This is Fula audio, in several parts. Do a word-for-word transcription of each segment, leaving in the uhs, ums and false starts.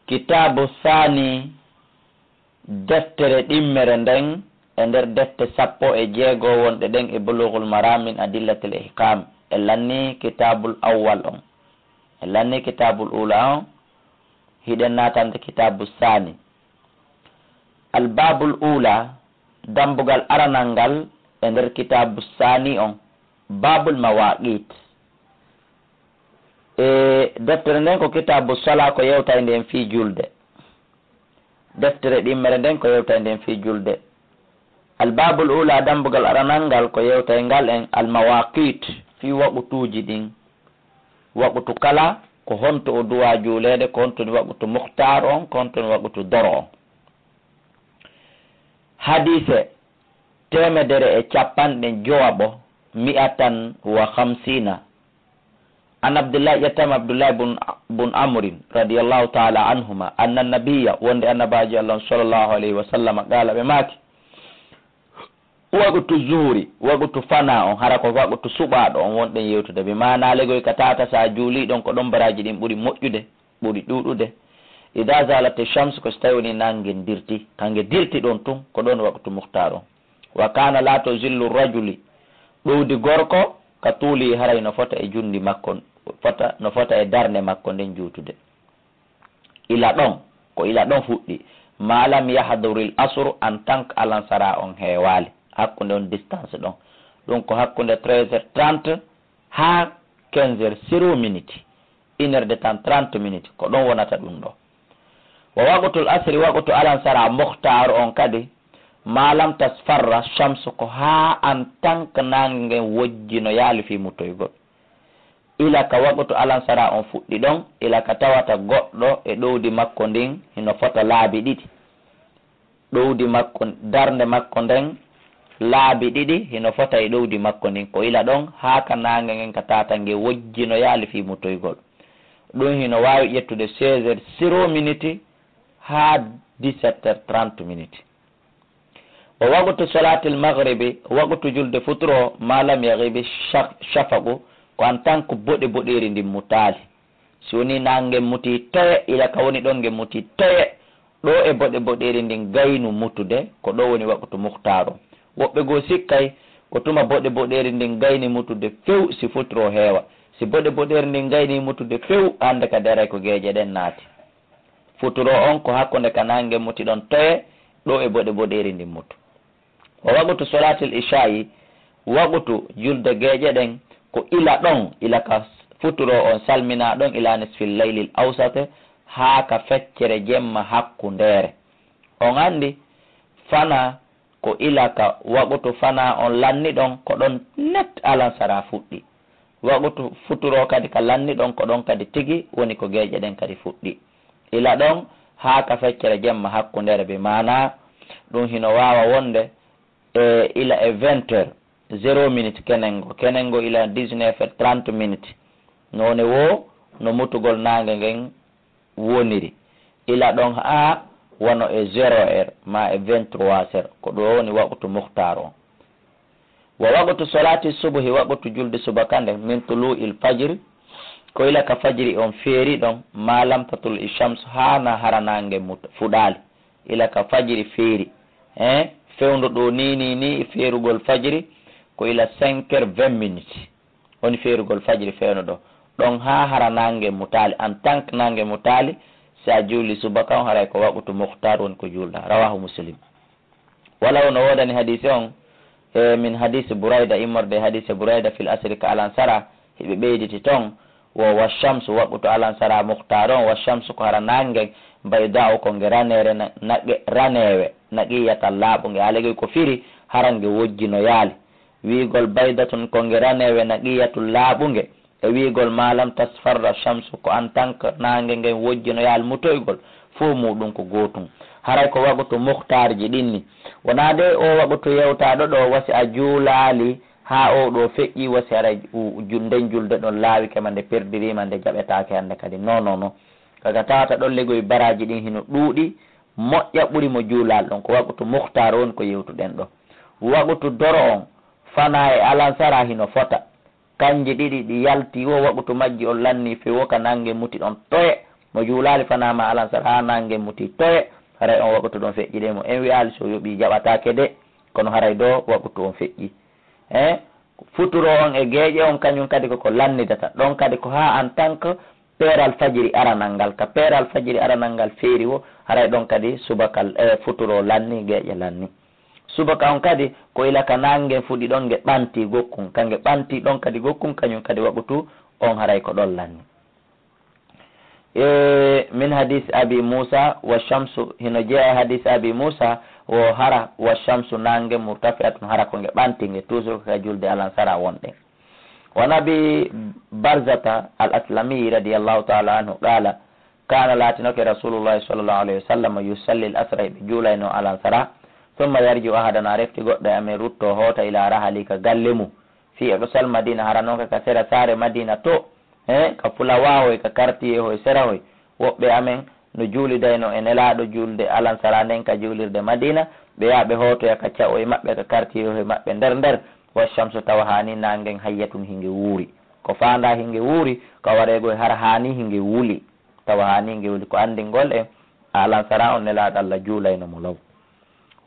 Kitaabu Saani, deftere ɗimmere nden, e nder defte sappo e jeego wonɗe ɗen e Bulughul Maram min Adillatil Ihkam, e lanni Kitaabul Awwal on, e lanni Kitaabul Ula on, hiɗen naatande Kitaabu Saani. Al Baabul Ula, dambugal aranal ngal e nder Kitaabu Saani on, Baabul Mawaqit. E deftere nden ko Kitaabu Sala, ko yewtay nden fii julde. Deftere ɗimmere nden ko yewtay nden fii julde. Al Baabul Ula, dambugal aranal ngal ko yewtay ngal en Al Mawaqit, fii waqutuuji ɗin. Waqutu kala, ko honto o duwa juuleede, ko honto woni waqutu mukhtar on, ko honto woni waqutu doro on. Hadiise teemedere e capanɗe jowaɓo, mi'atan wa khamsina. An Abdullah, ƴettam Abdullah bun, bun Amrin, radiyallahu ta'ala anhuma, anna nabiyya, wonde annabaajo Allah on, sallallahu alayhi wa sallam, qaala, ɓe maaki, waqtu zuhri, waqtu fana on, hara ko waqtu suɓaaɗo on wonɗen yewtude, bi maana legoy ka tata sa juuli ɗon, ko ɗon baraaji ɗin ɓuri moƴƴude, ɓuri ɗuuɗude. Ida zalati shams, ko so tawi woni nange dirti, kange dirti ɗon tun, ko ɗon waqtu mukhtar on. Wa kana laato zillu rajuli, ɗowdi gorko, ka tuuli, haray no fota e jundi makko, fota, no fota e darnde makko nden juutude. Ila ɗon, ko ila ɗon fuɗɗi. Ma lam yahduril asru, en tant que alansara on heewaali. Hakkunde on distance ɗon. Ɗum ko hakkunde treize heures trente haa quinze heures zéro minute. Une heure de temps, trente minutes. Ko ɗon wonata ɗum ɗo. Wa waqtul asri, waqtu alansara mukhtar on kadi, ma lam tasfarra shamsu, ko haa en tant que nange ngen wojji no yaali fii mutoygol. Ila ka waqtu alansara on fuɗɗi ɗon, ila ka tawata goɗɗo e ɗowdi makko ndin hino fota laabi ɗiɗi. Ɗowdi makko, darnde makko nden laabi ɗiɗi hino fota e ɗowdi makko ndin. Ko ila ɗon haa ka nange ngen ka tata nge wojji no yaali fii mutoygol. Ɗum hino waawi ƴettude seize heures zéro minute haa dix-sept heures trente minutes. Wa waqtu salatil maghribi, waqtu julde futuro, ma lam yaghibi sha-, shafaqu, ko en tant que boɗe boɗeeri ndin mutaali. Si woni nange muti toye, ila ka woni ɗon nge muti toye, ɗo e boɗe boɗeeri ndin gaynu mutude, ko ɗo woni waqtu mukhtar on. Woɓɓe goo sikkay ko tuma boɗe boɗeeri ndin gayni mutude few si futuro heewa. Si boɗe boɗeeri ndin gayni mutude few, hande ka daray ko geeƴe ɗen naati. Futuro on ko hakkunde ka nange muti ɗon toye, ɗo e boɗe boɗeeri ndin mutu. Wa waqtu salatil isha'i, waqtu julde geeƴe ɗen, ko ila ɗon, ila ka futuro on salmina ɗon, ila nisfil laylil awsat, haa ka feccere jemma hakkundeere. On andi, fana ko ila ka waqtu fana on lanni ɗon, ko ɗon net alansara fuɗɗi. Waqtu futuro kadi ka lanni ɗon, ko ɗon kadi tigi woni ko geeƴe ɗen kadi fuɗɗi. Ila ɗon haa ka feccere jemma hakkundeere, bi maana ɗum hino waawa wonde, e, ila e vingt heures, zéro minute kenengo, kenengo ila dix-neuf heures trente minutes. Noone woo no mutugol nange ngen woniri. Ila ɗon haa wano e zéro heure ma e vingt-trois heures, ko ɗo woni waqtu mukhtar on. Wa waqtu salati subhi, waqtu julde subaka nden, min tulu'il fajri, ko ila ka fajri on feeri ɗon, ma lam tatlu'i shams, haa na hara nange mut-, fuɗaali. Ila ka fajri feeri. Eh, fewndo ɗo ni, ni, ni, feerugol fajri, ko ila cinq heures vingt minutes. Woni feerugol fajri fewndo ɗo. Ɗon haa hara nange mutaali, en tant que nange mutaali, si a juuli subaka on, haray ko waqtu mukhtar woni ko juulɗa. Rawahu Muslim. Wala wono woodani hadiisi on, e, min hadiisi Burayda, immorde e hadiisi Burayda fil asri ka alansara, hiɓe ɓeyditi ton, wo wa shamsu, waqtu alansara mukhtar on, wa shamsu ko hara nange, bayda'u ko nge raneere na-, naqe-, raneewe, naqiyatan laaɓunge. Alegey ko firi, hara nge wojji no yaali. Wiigol baydatun ko nge raneewe naqiyatun laaɓunge, e wiigol ma lam tasfarra shamsu ko en tant que nange ngen wojji no yaali mutoygol, fof muɗum ko gootum. Haray ko waqtu mukhtarji ɗin ni. Wonaa de o waqtu yewtaaɗo ɗo wasi a juulaali haa o ɗo feƴƴi wasi haray u-, ju-, nden julde ɗon laawike ma, nde perdiriima, nde jaɓetaake hannde kadi. Non, non, non. Kaga tawata ɗon legoy baraaji ɗin hino ɗuuɗi, moƴƴa ɓuri mo juulaali ɗon. Ko waqtu mukhtar woni ko yewtuɗen ɗo. Waqtu doro on, fana e alansara hino fota. Kanji ɗiɗi ɗi yalti wo waqtu majji on lanni fewo ka nange muti ɗon toye. Mo juulaali fanaa ma alansara haa naange muti toye, haray on waqutu ɗon feƴƴi de. Mo en wi'aali so yoɓii jaɓataake de, kono haray ɗoo waqutu on feƴƴi. Eh, futuro on e geeƴe on kañum kadi ko ko lannidata. Ɗon kadi ko haa en tant que peeral fajiri aranal ngal. Ka peeral fajiri aranal ngal feeri wo, haray ɗon kadi subaka, eh, futuro lanni, geeƴe lanni. Subaka on kadi ko ila ka naange fuɗi ɗon nge ɓanti gokkun. Ka nge ɓanti ɗon kadi gokkun, kañum kadi waqutu on haray ko ɗon lanni. E, min hadis Abi Musa wa shamsu, hino jeyaa e hadis Abi Musa, wo hara wa shamsu, naange murtafi'atun, hara ko nge ɓanti, nge toujours ka julde alansara wonɗen. Wa an Abi Barzata al-Aslami radiyallahu ta'ala anhu qala, kana, laatinoke Rasulullahi sallallahu alayhi wa sallam yusalli al-asra, ɓe juulayno alansara, thumma yarji'u ahadana, refti goɗɗo e amen rutto hoota ila rahali ka galle mum. Fii e ɗo sal Madina, hara non ka, ka sera saare Madina to, he, ka fulawa hoy, ka quartier hoy, sera hoy. Woɓɓe amen no juulidayno e Nelaaɗo julde alansara nden ka juulirde Madina, ɓe yaha ɓe hootoya ka ca'oy maɓɓe, ka quartier hoy maɓɓe nder nder. Wa shamsu, tawa haani naangen hayyatun, hinge wuuri. Ko faandaa hinge wuuri, ka wareego e hara haani hinge wuli. Tawa haani hinge wuli, ko anndingol en alansara on Nelaaɗo Allah juulayno mo law.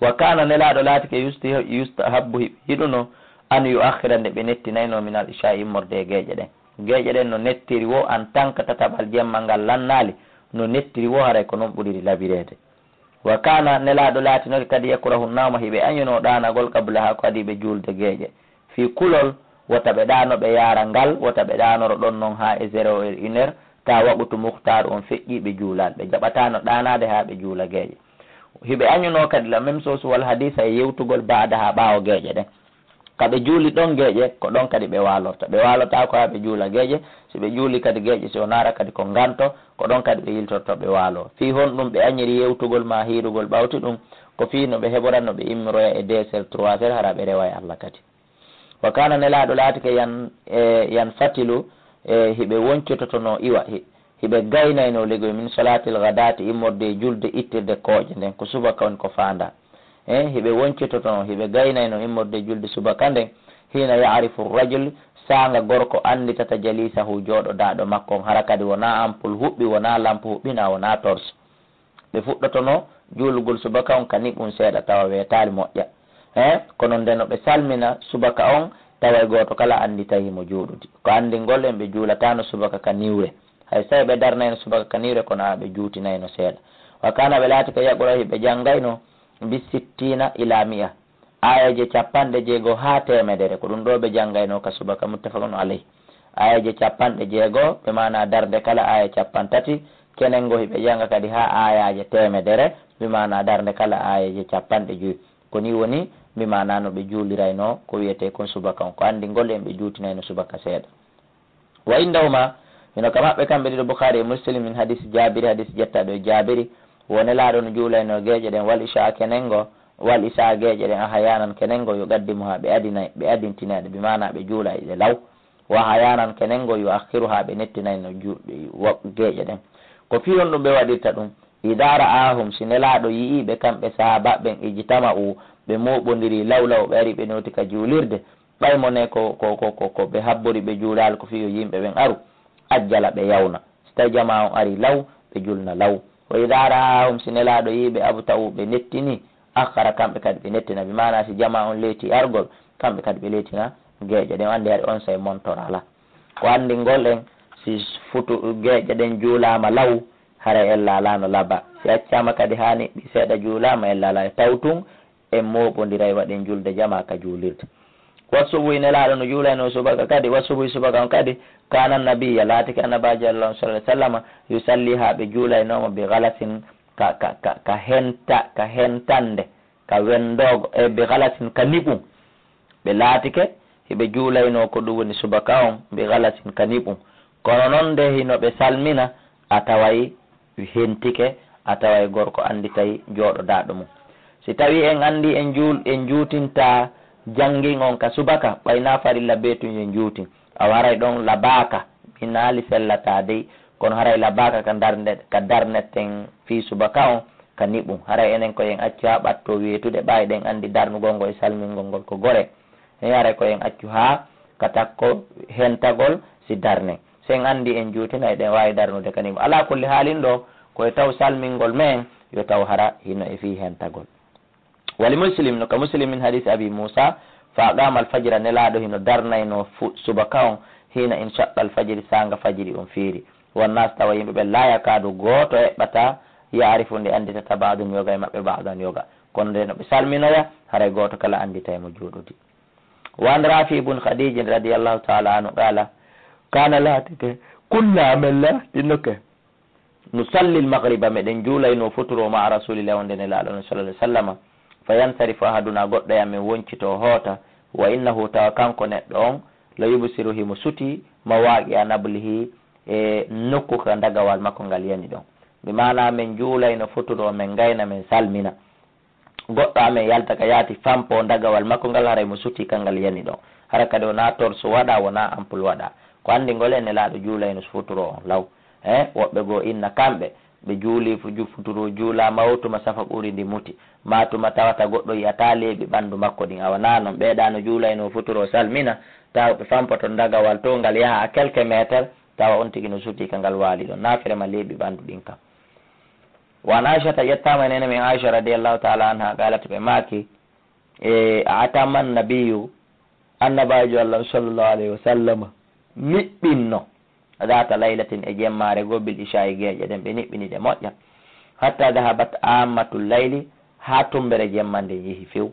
Wa kana, Nelaaɗo laatike yusti-, yustahabbu, hiɓe yiɗuno, an yuakhira, nde ɓe nettinayno, min al isha, immorde e geeƴe ɗen. Geeƴe ɗen no nettiri wo en tant que tataɓal jemma ngal lannaali, no nettiri wo haray ko non ɓuriri labireede. Wa kana, Nelaaɗo laatinoke kadi yakrahu nawma, hiɓe añuno ɗaanagol qablaha, ko adii ɓe juulde geeƴe. Fii kulol, wota ɓe ɗaano ɓe yaara ngal, wota ɓe ɗaanoro ɗon non haa e zéro heure, une heure, taa waqutu muhtaaru on feƴƴii ɓe juulaali. Ɓe jaɓataano ɗaanaade haa ɓe juula geeƴe. Hiɓe añuno kadi la même chose wal hadisa e yewtugol baada haa ɓaawo geeƴe ɗen. Ka ɓe juuli ɗon geeƴe, ko ɗon kadi ɓe waalorta. Ɓe waalotaako haa ɓe juula geeƴe. Si ɓe juuli kadi geeƴe, si o naara kadi ko nganto, ko ɗon kadi ɓe yiltorto ɓe waaloo. Fii honɗum ɓe añiri yewtugol maa hiirugol ɓawti ɗum? Ko fii no ɓe heɓora no ɓe immiroya e deux heures, trois heures, hara ɓe reway Allah kadi. Wa kana, Nelaaɗo laatike yan, e, yan fatilu, e, hiɓe woncitotono iwa, hi-, hiɓe gaynayno ligoy min salatil ghadati, immorde e julde ittirde kooƴe nden, ko subaka woni ko faandaa. E, hiɓe woncitotono, hiɓe gaynayno immorde e julde subaka nden, hina ya'rifu rajul, saanga gorko annditata jalisahu, jooɗodaaɗo makko on, hara kadi wonaa ampul huɓɓi, wonaa lampu huɓɓi, na wonaa torche. Ɓe fuɗɗotono juulugol subaka on ka niɓum seeɗa, tawa weetaali moƴƴa. He, kono nde no ɓe salmina subaka on, tawa e gooto kala annditay himo juuɗudi. Ko anndingol en ɓe juulataano subaka ka niwre. Hay so tawii ɓe darnayno subaka ka niwre, kono haa ɓe juutinayno seeɗa. Wa kana, ɓe laatike yaqra'u, hiɓe janngayno bi sittina ila mi'a. Aayeeje cappanɗe jeego haa teemedere, ko ɗum ɗoo ɓe janngayno ka subaka, muttafaqun alayh. Aayeeje cappanɗe jeego, ɓe maana darnde kala aaya cappanɗe tati, kenen ngo hiɓe jannga kadi haa aayaaje teemedere, ɓe maana darnde kala aayeeje cappanɗe joy. Ko nii woni, ɓe maana no ɓe juulirayno ko wiyetee kon subaka on, ko anndingol en ɓe juutinayno subaka seeɗa. Wa indahuma, hino ka maɓɓe kamɓe ɗiɗo, Bukhari e Muslim, min hadis Jaabiri, hadis jettaaɗo e Jaabiri, wo Nelaaɗo no juulayno geeƴe ɗen, wal isha, kenen ngo, wal isha, geeƴe ɗen, ahyaanan, kenen ngo, yuqaddimuha, ɓe adinay, ɓe adintinay ɗe, bi maana ɓe juulay ɗe law. Wa ahyaanan, kenen ngo, yuakhiruha, ɓe nettinayno ju-, wa-, geeƴe ɗen. Ko fii honɗum ɓe waɗirta ɗum? Idaa ra'aahum, si Nelaaɗo yi'ii ɓe kamɓe sahaabaaɓe ɓen, ijtama'u, ɓe mooɓondiri law law, ɓe ari ɓe nooti ka juulirde, ɓay mo ne ko, ko, ko, ko, ko ɓe habbori, ɓe juulaali, ko fii yo yimɓe ɓen aru, ajjala, ɓe yawna. Si tawii jamaa on arii law, ɓe julna law. Wa idaa ra'aahum, si Nelaaɗo yi'ii ɓe, abta'u, ɓe nettini, akhkhara, kamɓe kadi ɓe nettina. Bi maana si jamaa on leetii argol, kamɓe kadi ɓe leetina geeƴe ɗen. O anndi hari onsay montor alaa. Ko anndingol en, si futu geeƴe ɗen juulaama law, haray ella alaa no laba. Si accaama kadi haa niɓɓi seeɗa juulaama, ella alaa e tawtun, en mooɓondiray, waɗen julde jamaa ka juulirde. Wa subuhi, Nelaaɗo no juulayno subaka kadi, wa subuhi, subaka on kadi, kana nabiyya, laatike Annabaajo Allah on sallallahu alayhi wa sallam, yusalli, haa ɓe juulayno mo, bi ghalasin, ka, ka, ka, ka henta, ka hentande, ka wendoogo, e bi ghalasin, ka niɓum. Ɓe laatike hiɓe juulayno ko ɗum woni subaka on, bi ghalasin, ka niɓum. Kono non de hino ɓe salmina, a taway hentike, a taway gorko annditay jooɗodaaɗo mum. Si tawii en anndi en juul-, en juutinta janngin on ka subaka, ɓay na farilla bee tun yo juutin. Awa haray ɗon labaaka, mi naali sellataa dey, kono haray labaaka ka darnde, ka darneten fii subaka on ka niɓum. Haray enen ko en accu haa ɓattoo weetude, ɓay ɗen anndi darnugol ngol e salmingol ngol ko gore. He haray ko en accu haa ka takko hentagol si darne. Sen anndi en juutinay ɗen waawi darnude ka nii mo. Alaa kulli haalin ɗo, ko e taw salmingol men, yo taw hara hino e fii hentagol. Wali Muslim, no ka Muslim min hadis Abi Muusa, fa aqama al-fajra, Nelaaɗo hino darnaynoo fu-, subaka on, hiina inshaqqa al-fajri, saanga fajiri on fiiri. Wan nas, tawa yimɓe ɓen, laa yakaadu, gooto eɓɓataa, yaarifu, nde annditata, ba'duhum, yoga e maɓɓe, ba'dan, yoga. Kono nde no ɓe salminoya, haray gooto kala annditay mo juuɗudi. Wa an Rafi ibn Khadijin radiyallahu ta'ala anhu qala, kana, laatike, kunna, amen laatinnoke, nusalli al-maghriba, meɗen juulayno futuro, ma'a Rasulillah, wonde Nelaaɗo on, sallallahu alaihi wasallam. Fa yansarifu ahaduna, goɗɗo e amen woncito hoota, wa innahu, tawa kanko neɗɗo on, la yubsiru, himo suti, mawaqi'a nablihi, e nokku ka dagawal makko ngal yani ɗon. Bi maana men juulayno futuro, men ngayna, men salmina. Goɗɗo amen yalta ka yaati fampo dagawal makko ngal, haray mo suti ka ngal yani ɗon. Hara kadi wonaa torsu waɗa, wonaa ampul waɗa. Ko anndingol en Nelaaɗo juulayno futuro on law. Eh, woɓɓe goo inna kamɓe, ɓe juuli fu-, ju-, futuro juulaama o tuma safa ɓuri ndi muti. Maa tuma tawata goɗɗo yi'ataa leeɓi ɓanndu makko ɗin. Awa naa non, ɓeeɗaa no juulayno futuro salmina, tawa ɓe fampoto dagawal to ngal yaha à quelques mètres, tawa on tigi no suti ka ngal waali ɗon. Naafere ma leeɓi ɓanndu ɗin kam. Wa an Aishata, ƴettaama e neene men Aisha radiyallahu ta'ala anha, qalat, ɓe maaki, e, a'tama an-nabiyyu, Annabaajo Allah sallallahu alayhi wa sallam niɓɓinno, dhata laylatin, e jemmaare goo, bil isha'i, geeƴe ɗen ɓe niɓɓini ɗe moƴƴa, hatta dhahabat ammatul layli, haa tumbere jemma nden yehi few.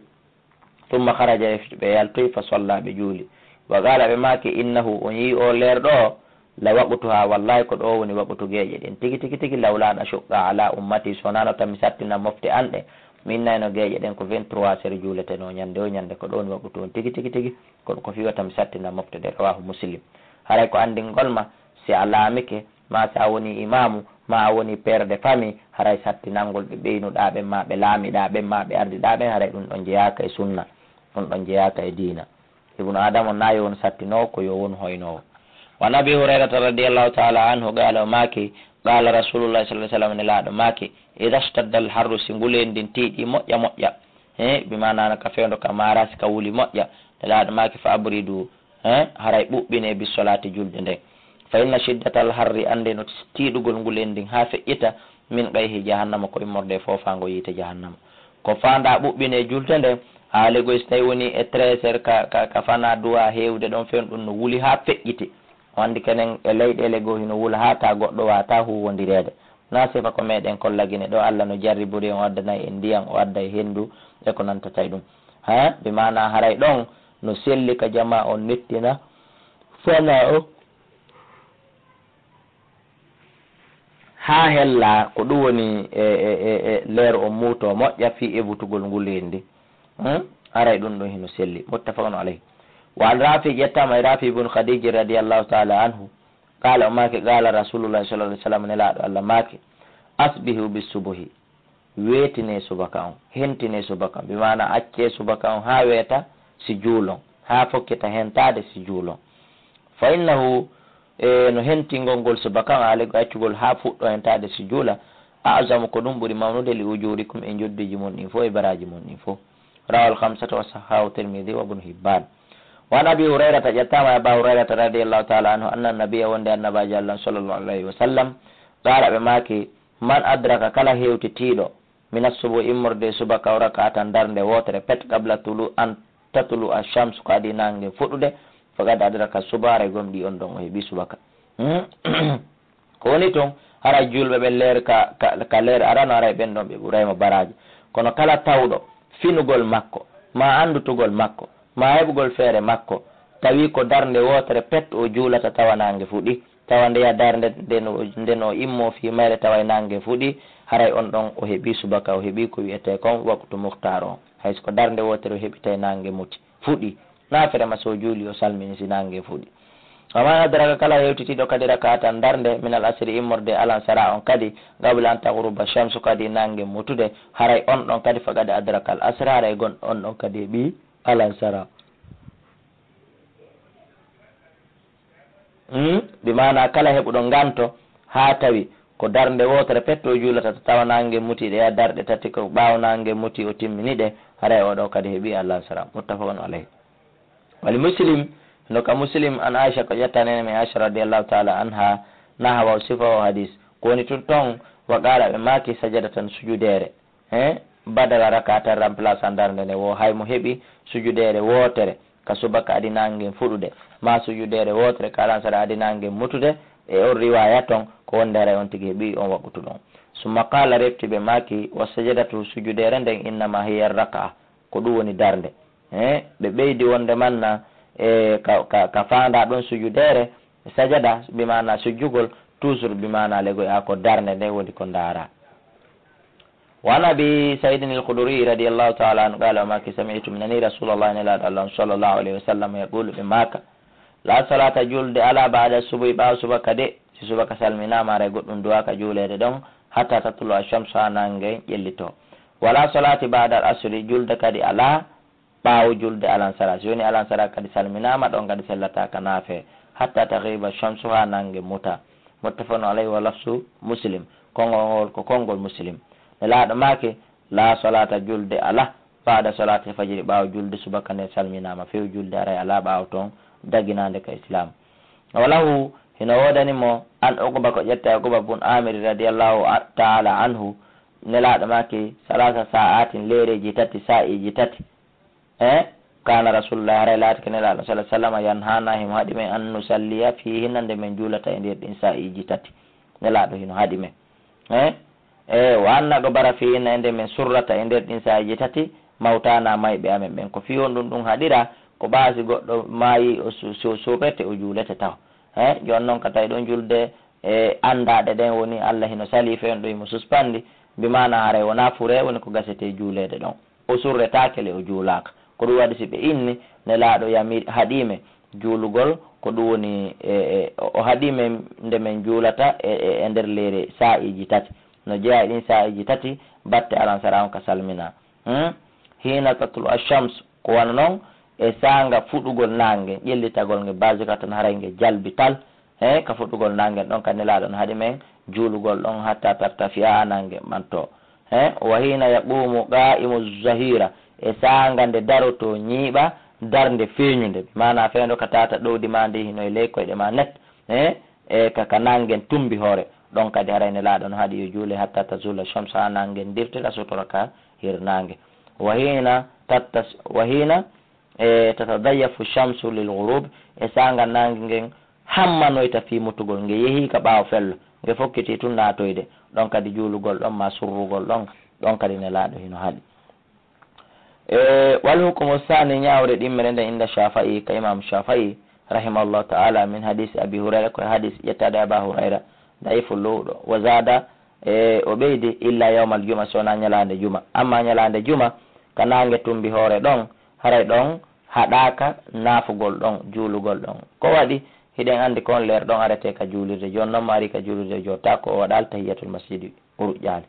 Thumma kharaja, ɓe yaltoyi, fa salla, ɓe juuli. Wa qala, ɓe maaki, innahu, on yi'i oo leer ɗoo, la waqtuha, wallahi ko ɗoo woni waqtu geeƴe ɗen tigi, tigi, tigi, lawla an ashuqqa ala ummati, so wonaa no tan mi sattina mofte an ɗen, mi innayno geeƴe ɗen ko vingt-trois heures juuletenoo ñande o ñande, ko ɗoo woni waqtu on tigi, tigi, tigi, kono ko fii wata mi sattina mofte ɗen, rawahu Muslim. Haray ko anndingol ma, si a laamike, maa si a woni imaamu, maa a woni père de famille, haray sattinangol ɓe ɓeynuɗaa ɓen, maa ɓe laamiɗaa ɓen, maa ɓe ardiɗaa ɓen, haray ɗun ɗon jeyaaka e sunna, ɗun ɗon jeyaaka e diina. Ibnu Aadama on, naa yo won sattinoowo, ko yo won hoynoowo. Wa an Abi Hurayrata radiyallahu ta'ala anhu qala, o maaki, qala Rasulullah sallallahu alaihi wasallam, Nelaaɗo maaki, idha ishtadda al-harru, si nguleendi ndin tiiɗi moƴƴa moƴƴa, he, bi maana ka fewndo ka maara, si ka wuli moƴƴa, Nelaaɗo maaki, fa abridu, he, haray ɓuɓɓinee, bis-solaati, julde nden. Fa inna shiddatal harri, anndee no tiiɗugol nguleendi ndin haa feƴƴita, min qayhi jahannama, ko immorde e foofaango yiite jahannama. Ko faandaa ɓuɓɓinee julde nden, haali goo si tawii wonii e treize heures ka, ka, ka fanaa duwaa heewde ɗon few, ɗun no wuli haa feƴƴiti. O anndi kenen e leyɗeele goo hino wula haa taa goɗɗo waawataa huuwondireede. Naa sifa ko meɗen kolla Gine ɗoo, Alla no jarribori en, o addanay en ndiyan, o adday henndu e ko nantata e ɗun. Haa, bi maana haray ɗon no selli ka jamaa on nettina fanaa on. Haa hella ko ɗun woni e, e, e, e leer on muuto moƴƴa fii eɓɓutugol nguleendi. Hmm? Haray ɗun ɗon hino selli. Muttafaqun alayh. Wa an Rafi, ƴettaama e Rafi ibn Khadij radiyallahu ta'ala anhu. Qala, o maaki, qala Rasulullah sallallahu alaihi wasallam, Nelaaɗo Alla maaki, asbihu bis-subhi. Weetinee subaka on, hentinee subaka on, bi maana accee subaka on haa weeta si juulon, haa fokkita hentaade si juulon. Fa innahu, e, no hentingol ngol subaka on, haali goo accugol haa fuɗɗoo hentaade si juula, a'zamu, ko ɗun ɓuri mawnude, li ujurikum, e njoddiiji mon ɗin fow, e baraaji mon ɗin fow. Rawahul khamsatu wa sahhahu Tirmidhi wa Ibn Hibban. Wa an Abi Hurayrata, ƴettaama e Aba Hurayrata radiyallahu ta'ala anhu, anna nabiyya, wonde Annabaajo Alla sallallahu alayhi wa sallam, qala, ɓe maaki, man adraka, kala hewtitiiɗo, min as-subhi, immorde e subaka, o raka'atan, darnde wootere pet, qabla tulu, an tatlu'a ash-shamsu, ko adii naange fuɗude, faqad adraka as-subha, haray gomɗii on ɗon o heɓii subaka. Hmm? Ko woni ton, haray juulɓe ɓen leer ka, ka, ka leer arano, haray ɓen ɗon ɓe ɓuray mo baraaji. Kono kala tawɗo finugol makko, maa anndutugol makko, maa heɓugol feere makko, tawi ko darnde wootere pet o juulata tawa naange fuɗii, tawa ndeya darnde nden o, nden o immoo fii mayre tawa e naange fuɗii, haray on ɗon o heɓii subaka, o heɓii ko wi'etee kon waqtu mukhtar on. Hay si ko darnde wootere o heɓi tawi naange muti, fuɗii, naafere ma so o juuli o salmini si naange fuɗii. Wa man adraka, kala hewtitiiɗo kadi raka'atan, darnde, min al-asri, immorde alansara on kadi, qabla an taghruba ash-shamsu, ko adii naange mutude, haray on ɗon kadi, faqad adraka al-asra, haray gon-, on ɗon kadi heɓii alansara. Hmm? Bi maana kala heɓuɗo nganto haa tawi ko darnde wootere pet o juulata, tawa naange muti ɗe darɗe tati, ko ɓaawo naange muti o timmini ɗe, haray oo ɗoo kadi heɓii alansara. Muttafaqun alayh. Wali Muslim, No ka Muslim, an Aisha, ko ƴetta nene men Aisha radiyallahu ta'ala anha, nahawa o sifa o hadis. Ko woni tun ton, wa qala, ɓe maaki sajadatan, sujudeere. He? Badala rakatan, remplaçant darnde nde wo hay mo heɓi sujudeere wootere ka subaka adi nangen fuɗude, ma sujudeere wootere ka alansara adi nangen mutude, e on riwaya ton ko wonde haray on tigi heɓi on waqtu ɗon. Summa qala, refti ɓe maaki, wa sajadatu, sujudeere nden, innama hiya raka'a, ko ɗum woni darnde. He? Ɓe ɓeydi wonde manna, e, ka, ka, ka faanda ɗon sujudeere, sajada bi maana sujjugol, toujours bi maana legoya ko darnde nde woni ko ndaara. Wa an Abi Sayyidin al-Khudri radiyallahu ta'ala anhu qala, o maaki, sami'tu, mi nani Rasulullah, nelaaɗo Allah on, sallallahu alayhi wa sallam, yaqulu, ɓe maaka, la salata, julde ala, ba'da subuhi, ɓaawo subaka de, si subaka salminaama, haray goɗɗum duwaaka juuleede ɗon, hatta tatlu'a shamsu, haa nange ƴellito. Wala salati ba'da al-asri, julde kadi ala, ɓaawo julde alansara. Si woni alansara kadi salminaama, ɗon kadi sellataaka naafe, hatta taghiba shamsu, haa nange muta. Muttafaqun alayhi wa lafzu Muslim. Konngol ngol ko konngol Muslim. Nelaaɗo maaki, la salata, julde ala, ba'da salati fajri, ɓaawo julde subaka nden salminaama. Few julde haray ala ɓaawo ton, daginaande ka Islam. Wa lahu, hino woodani mo, an Uqba, ko ƴetta e Uqba bun Amir radiyallahu a-, ta'ala anhu, Nelaaɗo maaki, salasa sa'atin, leereeji tati, saa'iiji tati. E, kana Rasulullah, haray laatike Nelaaɗo sallallahu alaihi wasallam, yanhana, himo haɗi men, an nusalliya fihinna, nde men juulata e nder ɗin saa'iiji tati. Nelaaɗo hino haɗi men. E, e, wa anna, ko bara, fihinna, e nde men surrata e nder ɗin saa'iiji tati, mawtana, mayɓe amen ɓen. Ko fii honɗun ɗun haɗira? Ko ɓaasi goɗɗo maayi, o su-, su-, surrete, o juulete taho. E, jooni non ka tawi ɗon julde, e, anndaɗe ɗen woni Allah hino sali fewndo himo suspandi, bi maana haray wonaa fure woni ko gasete juuleede ɗon. O surretaake le o juulaaka. Ko ɗum waɗi si ɓe inni Nelaaɗo yami-, haɗii men juulugol, ko ɗum woni, e, e, o, o haɗii men nde men juulata e, e, e nder leere saa'iiji tati. No jeyaa e ɗin saa'iiji tati, batte alansara on ka salmina. Hmm? Hiina tatlu ash-shams, ko wano non e saanga fuɗugol naange, ƴellitagol nge, bazikatan, haray nge jalbi tal. He, ka fuɗɗugol naange ɗon, ka Nelaaɗo on haɗi men juulugol ɗon hatta tartafi'a, naange ɓanto. He, wa hiina yaqumu qaa'imu zahira, e saanga nde darotoo ñiiɓa darnde feeñunde. Bi maana fewndo ka tata ɗowdi maa ndi hino e ley koyɗe maa net. He, e ka, ka naangen tumbi hoore. Ɗon kadi haray Nelaaɗo on haɗi yo juule hatta tazula shamsu, haa naangen dirtira sutora ka hirnaange. Wa hiina tattas-, wa hiina e tatadayyafu shamsu lil ghurub, e saanga naange ngen hammanoyta fii mutugol, nge yehii ka ɓaawo fello, nge fokkitii tun naatoyde, ɗon kadi juulugol ɗon maa surrugol ɗon, ɗon kadi Nelaaɗo hino haɗi. E, wal hukumu saani, ñaawre ɗimmere nden, inda Shafi'i, ka Imam Shafi'i, rahimahullahu ta'ala, min hadisi Abi Hurayra, ko e hadis ƴettaade Aba Hurayra, da'ifu luuɗo, wa zada, e, o ɓeydi, illa yawmal juma, so wonaa ñalaande juma, amma ñalaande juma, ka naange tumbi hoore ɗon, haray ɗon haɗaaka naafugol ɗon, juulugol ɗon. Ko waɗi? Hiɗen anndi ko on leer ɗon arete ka juulirde. Jooni non mo ari ka juulirde, o jottaako, o waɗaali tahiyatul masjidi, o ruƴƴaali.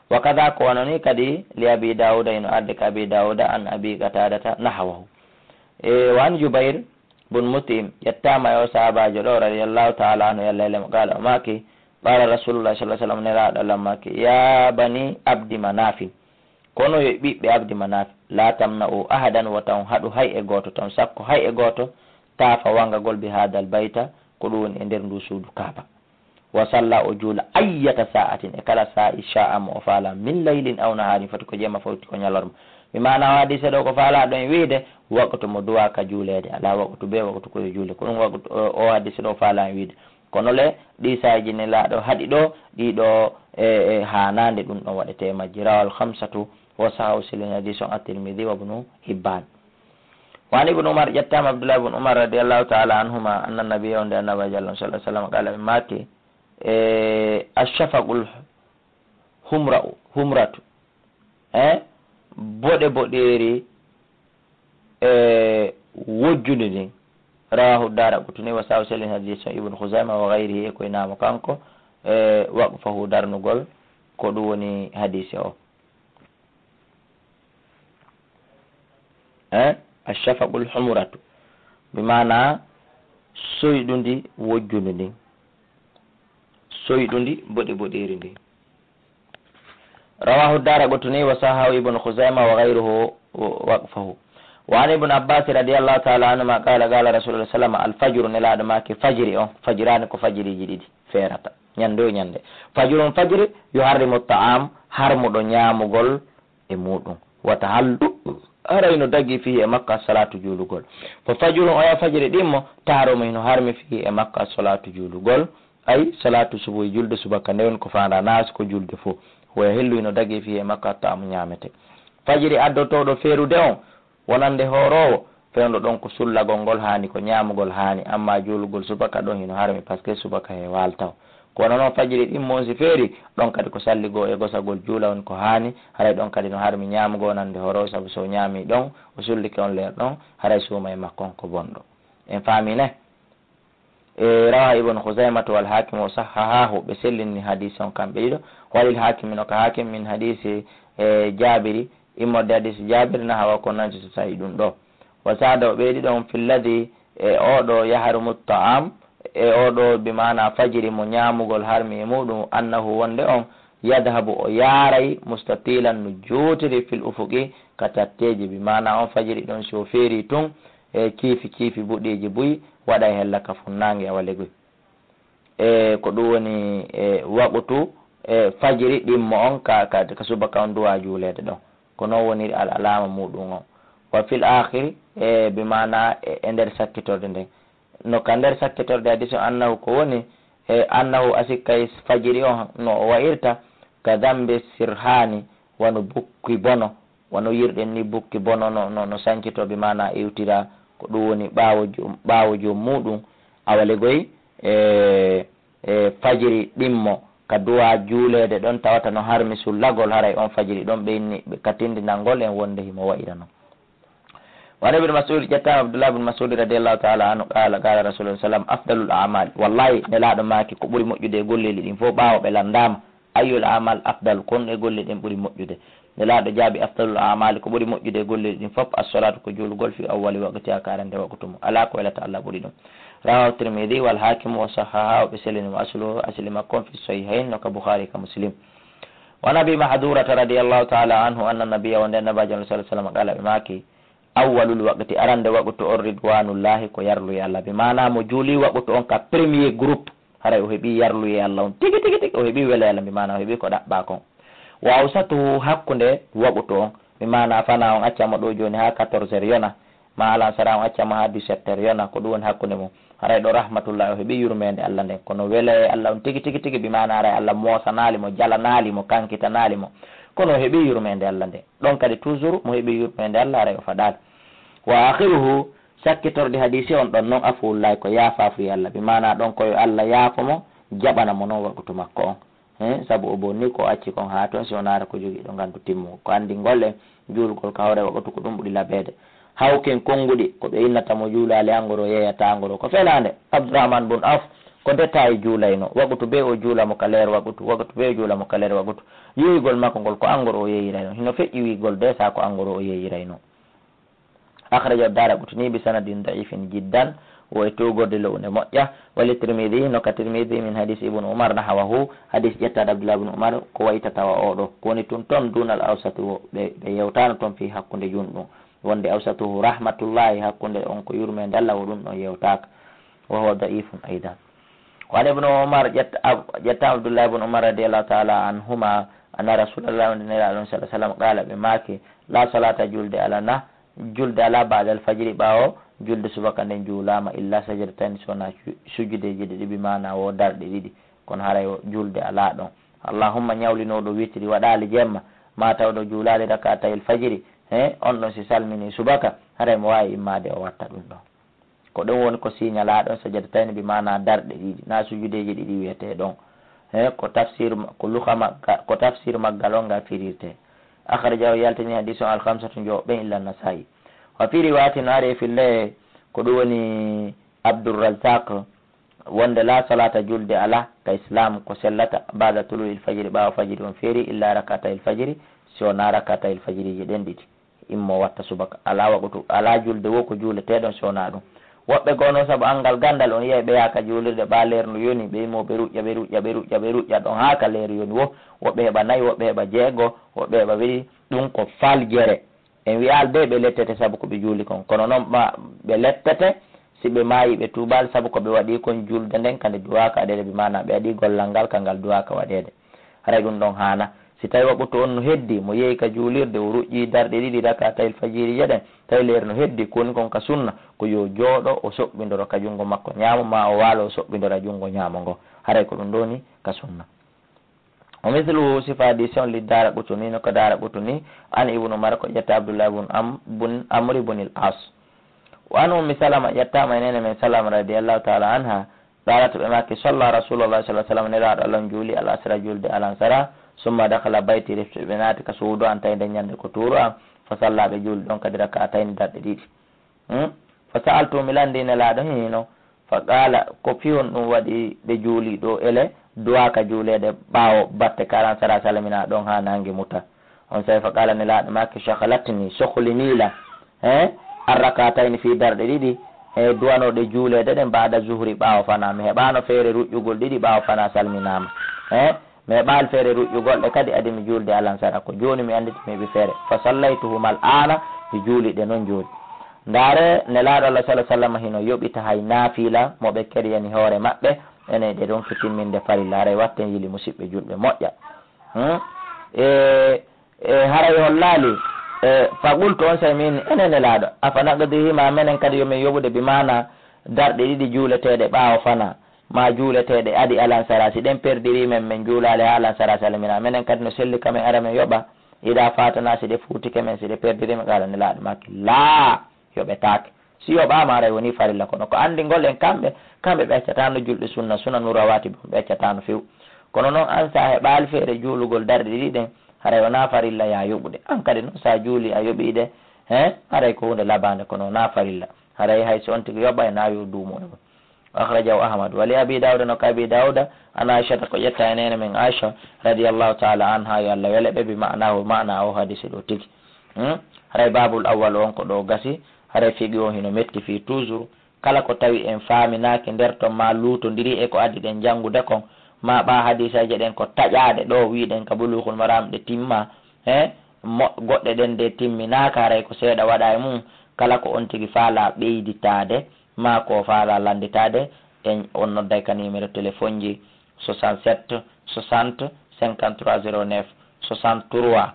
Wa kada, ko wano ni kadi, li Abi Dawuda, hino arde ka Abi Dawuda, an Abi Qatadata, nahawahu. E, wa an Jubayr bun Mut'im, ƴettaama e o sahaabaajo ɗo, radiyallahu ta'ala anhu, yalla ele mo, qala, o maaki, qala Rasulullah sallallahu alaihi wasallam, Nelaaɗo Allah maaki, ya bani Abdi Manafin, kono yo ɓiɓɓe Abdi Manaf, la tamna'u ahadan, wota on haɗu hay e gooto, tan sakko hay e gooto, taafa wangagol bi hadal bayta, ko ɗum woni e nder ndu suudu Kaaba. Wa salla, o juula, ayyata sa'atin, e kala saa'i, sha'a, mo o faala, min laylin aw naharin, foti ko jemma, foti ko ñalorma. Mi maana o hadise ɗo ko faala ɗon wiide, waqtu mo duwaaka juuleede, alaa waqtu bee waqtu ko yo juule. Ko ɗum waqtu o, o hadise ɗo faala wiide. Kono le, ɗi saaji Nelaaɗo haɗi ɗo, ɗi ɗo, e, e, haanaande ɗum ɗon waɗetee majji. Rawal khamsatu, wa sahahu, selin hadis on, At-Tirmidhi wa Ibnu Hibban. Wa an Ibnu Umar, ƴettaama Abdullah ibn Umar radiyallahu ta'ala anhuma, anna nabiyya, on de Annabi Jallo sallallahu alaihi wasallam, qala, ɓe maaki, e, ash-shafaqul humra, humratu, e, boɗe boɗeeri, e, wojjundi ndin. Rawahu Daraqutni wa sahahu, selin hadis on Ibn Khuzaima wa ghayrihi, e koye naamo kanko, e, waqfahu, darnugol ko ɗum woni hadise o. E, ash-shafaqul humratu, bi maana soyɗundi wojjundi ndin, soyɗundi boɗe boɗeeri ndin. Rawahu Daraqutni wa sahahu Ibn Khuzaima wa ghayruhu waqfahu. Wa an Ibn Abbas radiyallahu ta'ala anhuma qala, qala Rasulullah sallam, al fajru, Nelaaɗo maaki fajiri on, fajiraani ko fajiriiji ɗiɗi feerata, ñannde o ñannde. Fajrun, fajiri, yuharrimu ta'am, harmuɗo ñaamugol e muuɗum. Wa tahallu, haray no dagii fihi e makko as-salaatu juulugol. Fa fajrun, oya fajiri ɗimmo, tahrumu hino harmi fihi e makko as-salaatu juulugol. Ay, salaatu subuhi, julde subaka, nde woni ko faandaa naasi ko julde fof. Wa yahillu, hino dagii fihi e makko at-ta'amu ñaamete. Fajiri addotooɗo feerude on, wonande hooroowo, fewndo ɗon ko sullagol ngol haani, ko ñaamugol haani, amma juulugol subaka ɗon hino harmi, parce que subaka he waaltaw. Kono noon fajiri ɗimmo on si feeri, ɗon kadi ko salligoo e gosagol juula on ko haani, haray ɗon kadi no harmi ñaamugol wonande hooroowo, sabu so o ñaami ɗon, o sullike on leer ɗon, haray suuma e makko on ko bonɗo. En faami ne? E, rawahu Ibn Khuzaymata wal Hakim wa sahhahahu, ɓe sellini hadis on kamɓe ɗiɗo. Walil Hakimi, no ka Hakim, min hadisi, e, Jabiri, immorde hadisi Jabir, nahawa ko nanti so tawi ɗum ɗo. Wa saada, o ɓeydi ɗon, filladi, e oɗo yahrumu ta'am, e oɗo bi maana fajiri mo ñaamugol harmi e muɗum, annahu, wonde on, yadhabu, o yaaray, mustatilan, no jootiri, fil ufuqi, ka tatteeji, bi maana on fajiri ɗon si o feeri tun, e kiifi kiifi buɗeeji buy waɗa e hella ka funnaange awa legoy. E ko ɗum woni, e, waqutu, e, fajiri ɗimmo on ka, ka, ka subaka on duwa juuleede ɗon. Ko noon woniri al alaama muɗum on. Wa fil aakhiri, e, bi maana e, e nder sakkitorde nden. No ka nder sakkitorde hadis on annahu ko woni, e, annahu asikkay fajiri on no o wa'irta ka dambe sirhaani wano bukki bono. Wano yirɗen ni bukki bono no, no, no sankito bi maana iwtira ko ɗum woni ɓaawo jo-, ɓaawo joom muɗum awa legoy, e, e, fajiri ɗimmo ka duwa juuleede ɗon tawata no harmi sullagol haray on fajiri ɗon ɓe inni ɓe ka tindinangol en wonde himo wa'ira non. Wa an Ibn Mas'ud, ƴettaama Abdullah ibn Mas'ud radiyallahu ta'ala anhu qala, qala Rasulullah sallam, afdalul a'mal, wallahi Nelaaɗo maaki ko ɓuri moƴƴude e golleeli ɗin fof ɓaawo ɓe lanndaama. Ayyul a'mal afdal, ko honɗum e golle ɗen ɓuri moƴƴude? Nelaaɗo jaabi, afdalul a'mali, ko ɓuri moƴƴude e golleeli ɗin fof, as-salaatu, ko juulugol, fi awwali waqtiha, ka arande waqtu mum. Alaa ko welata Allah ɓuri ɗum. Rawahu Tirmidhi wal Hakim wa sahhahahu, ɓe sellini mo, asluhu, asli makko on, fi sahihayn, no ka Bukhari ka Muslim. Wa an Abi Mahdurata radiyallahu ta'ala anhu anna nabiyya, wonde Annabaajo sallallahu alaihi wasallam, qala, ɓe maaki, awwalul waqti, arande waqtu on, ridwanullahi, ko yarluye Allah. Bi maana mo juuli waqtu on ka premier groupe, haray o heɓi yarluye Allah on tigi, tigi, tigi, o heɓi wele Allah, bi maana o heɓi ko ɗaɓɓa kon. Wa awsatuhu, hakkunde waqtu on, bi maana fana on accama ɗo jooni ha quatorze heures yona, ma alansara on accama ha dix-sept heures yona, ko ɗum woni hakkunde mum. Haray ɗo rahmatullahi, o heɓi yurmeende Allah nden, kono wele Allah on tigi, tigi, tigi, bi maana haray Allah moosanaali mo, jalanaali mo, kankitanaali mo, kono o heɓi yurmeende Allah nden. Ɗon kadi toujours mo heɓi yurmeende Allah haray o faɗaali. Wa akhiruhu, sakkitorde hadisi on ɗon non, afuwullahi, ko yaafaafuye Allah, bi maana ɗon ko yo Allah yaafo mo, jaɓana mo non waqtu makko on. He, sabu o bonni ko o acci kon haa ton, si o naara ko jogiiɗo ngantu timmuɗo. Ko anndingol en juulgol ka hoore waqtu ko ɗum ɓuri labeede. Hawken konnguɗi ko ɓe innata mo juulaali angoro yeeyata angoro ko felaande. Abdurrahman bun Auf ko détail juulayno. Waqtu bee o juula mo ka leer waqtu, waqtu bee o juula mo ka leer waqtu. Yeeyugol makko ngol ko angoro o yeeyirayno. Hino feƴƴi wiigol de sa ko angoro o yeeyirayno. Akhrajahu Daraqutni bi sanadin da'ifin jiddan, wo e tuugorde lo'unde moƴƴa. Wa li Tirmidhi, no ka Tirmidhi, min hadis Ibn Umar nahwahu, hadis ƴettaɗo Abdullah ibn Umar, ko wayi tatawa oo ɗo. Ko woni tun ton, dunal awsati, wo ɓe, ɓe yewtaano ton fii hakkunde jun ɗum. Wonde awsatuhu rahmatullahi, hakkunde on ko yurmeende Allah, wo ɗum ɗon yewtaaka. Wa huwa da'ifun aidan. Wa an Ibn Umar, ƴetta-, Ab-, ƴetta Abdullah ibn Umar radiyallahu ta'ala anhuma, anna Rasulallah, wonde Nelaaɗo on sallallahu alaihi wasallam, qala, ɓe maaki, la salata, julde alaa na, julde alaa ba'dal fajri, ɓaawo julde subaka nden juulaama, illa sajdatayni, so wonaa su-, sujudeeji ɗiɗi, bi maana wo darɗe ɗiɗi, kono haray o julde alaa ɗon. Allahumma, ñawlinooɗo witiri waɗaali jemma, ma tawɗo juulaali rak'atayil fajri, he, on ɗon si salmini subaka, haray mo waawi immaade o watta ɗum ɗon. Ko ɗum woni ko siñalaa ɗon sajadatayni, bi maana darɗe ɗiɗi, na sujudeeji ɗiɗi wiyetee ɗon. He, ko tafsir ma-, ko luha magga-, ko tafsir maggal on ngal firirtee. Akhrajahu, yaltini hadis on, al khamsatu, njowo ɓen, illa Nasaa'i. Wa fi riwayatin, no ari e fille, ko ɗum woni Abdurrazzaq, wonde la salata, julde alaa, ka Islam, ko sellata, ba'da tulu'il fajri, ɓaawo fajiri on feeri, illa rak'atayil fajri, si wonaa rak'atayil fajriiji ɗen ɗiɗi. Immo watta subaka. Alaa waqtu, alaa julde wo ko juuleteeɗon si wonaa ɗum. Woɓɓe goo noon, sabu anngal ganndal, on yiyay ɓe yaaka juulirde, ɓaa leer ndu yoni, ɓe immo ɓe ruƴƴa, ɓe ruƴƴa, ɓe ruƴƴa, ɓe ruƴƴa ɗon haa ka leer yoni wo. Woɓɓe heɓa nayi, woɓɓe heɓa jeego, woɓɓe heɓa ɗiɗi. Ɗum ko faljere. En wiyaali de ɓe lettete sabu ko ɓe juuli kon. Kono noon ɓa-, ɓe lettete si ɓe maayi ɓe tuubaali sabu ko ɓe waɗi kon juulde nden ka nde duwaaka waɗeede, bi maanaa ɓe waɗi gollal ngal ka ngal duwaaka waɗeede. Haray ɗum ɗon haana. Si tawi waqtu on no heddi, mo yehi ka juulirde, o ruƴƴi darɗe ɗiɗi rakaatayil fajiri je ɗen, tawi leer no heddi, ko woni kon ka sunna, ko yo jooɗo, o soɓɓindoro ka junngo makko ñaamo, maa o waalo, o soɓɓindora junngo ñaamo ngo. Haray ko ɗum ɗoo ni ka sunna. O misluhu sifa hadisi on li Daaraqutni, no ka Daaraqutni, an Ibnu Umar, ko ƴetta Abdullah bun Am-, bun Amr bun al-As. Wa an Ummi Salama, ƴettaama e neene men Salama radiyallahu ta'ala anha, qalat, ɓe maaki, salla Rasulullah sallallahu alaihi wasallam, Nelaaɗo Allah on juuli al asra, juulde alansara, summa dakhala bayti, refti ɓe naati ka suudu an, tawi nden ñande ko tuuru an, fa salla, ɓe juuli ɗon kadi rak'atayni, darɗe ɗiɗi. Hmm? Fa sa'altu, mi lanndii Nelaaɗo hino, fa qaala, ko fii honɗum waɗi ɓe juuli ɗoo ele, duwaaka juuleede ɓaawo batte ka alansara salminaa ɗon haa naange muta? Onsay fa qaala, Nelaaɗo maaki, shaghalatni, sohlinii lan, eh, arrakatayni, fii darɗe ɗiɗi, eh, duwanooɗe juuleede ɗen, ba'da zuhri, ɓaawo fanaa. Mi heɓaano feere ruƴƴugol ɗiɗi ɓaawo fanaa salminaama. Eh, mi heɓaali feere ruƴƴugol ɗe kadi, adi mi juulde alansara. Ko jooni mi annditi mi heɓi feere. Fa sallaytuhumal aana, mi juuli ɗe non jooni. Ndaare, Nelaaɗo Allah sallallahu alaihi wasallam hino yoɓita hay naafila mo ɓe keriyani hoore maɓɓe, enen ɗe ronki timminde farilla. Haray watten yili, musiɓɓe julɓe moƴƴa. Hmm? E, e, haray hollaali, e, fa qultu, onsay min, enen Nelaaɗo, afa naqdihima, menen kadi yo min yoɓude, bi maana darɗe ɗiɗi juuleteeɗe ɓaawo fana, ma juuleteeɗe adi alansara, si ɗen perdirii men, men juulaali haa alansara salmina, menen kadi no selli ka men ara men yoɓa, ida fatana, si ɗe fuutike men, si ɗe perdirii men? Qaala, Nelaaɗo maaki, laa, yoɓetaake. Si yoɓaama, haray wonii farilla, kono ko anndingol en kamɓe, kamɓe ɓe accataano julɗe sunna, sunanu rawaatib, ɓe accataano few. Kono noon, an, si a heɓaali feere juulugol darɗe ɗiɗi ɗen, haray wonaa farilla yo a yoɓu ɗe. An kadi noon, si a juulii, a yoɓii ɗe, he, haray ko huunde labaande, kono wonaa farilla. Haray hay si on tigi yoɓay, na yo duumo e mum. Akhrajahu Ahmad. Wa li Abi Dawuda, no ka Abi Dawuda, an Aishata, ko ƴetta e neene men Aisha, radiyallahu ta'ala anha, yo Allah wele ɓe, bi ma'nahu, maana o hadisi ɗo tigi. Hmm? Haray baabul awwal on ko ɗo gasi, haray fiqi on hino metti fii toujours. Kala ko tawi en faaminaaki nder ton, maa luutondirii e ko addi ɗen janngude kon, maa ɓaa hadiiseeje ɗen ko taƴaaɗe ɗo wi'ɗen ka Buluughul Maraam ɗe timma, he, mo-, goɗɗe ɗen ɗe timminaaka, haray ko seeɗa waɗa e mum. Kala ko on tigi faalaa ɓeyditaade, maa ko faalaa lannditaade, en, on nodday ka numéro téléphone ji soixante-sept soixante cinquante-trois zéro neuf, soixante-trois